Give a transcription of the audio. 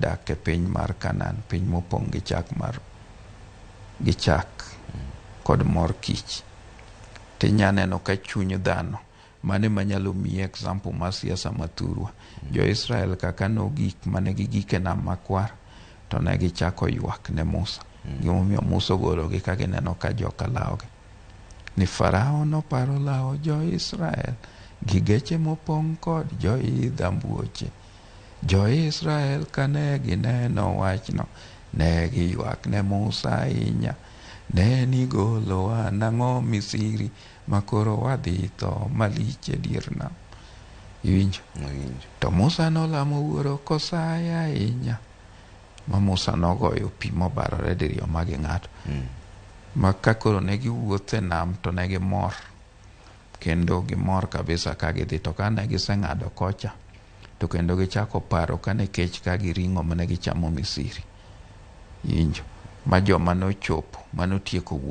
dak e piny mar Canaan, piny mopong' gi chak mar gi chak kod mor kich. Tinya neno ka chuny dhano mane manyalo miyi example mar siasa mathurwa. Jo-Israel kaka nogik mane gigik e nam makwar to ne gichako ywak ne Musa. Gimomiyo Musa ogologi ka gineno ka joka lawogi. Ni Farao noparo lawo jo-Israel gi geche mopong' kod joidh ambuoche. Jo-Israel kane gineno wachno, ne giywak ne Musa ahinya. Ne nigolowa nang'o Misiri ma koro wadhi tho malich e dier nam. Iwinjo? Awinjo. To Musa nolamo wuoro kosaye ahinya. Ma Musa nogoyo pi mobarore diriyo ma ging'ado. Ma ka koro ne giwuotho e nam to ne gimor. Kendo gimor kabisa ka gidhi. To kane giseng'ado kocha, to kendo gichako paro kane kech ka gi ring'o mane gichamo Misiri. Iwinjo? Ma joma nochopo, manotieko wuoth.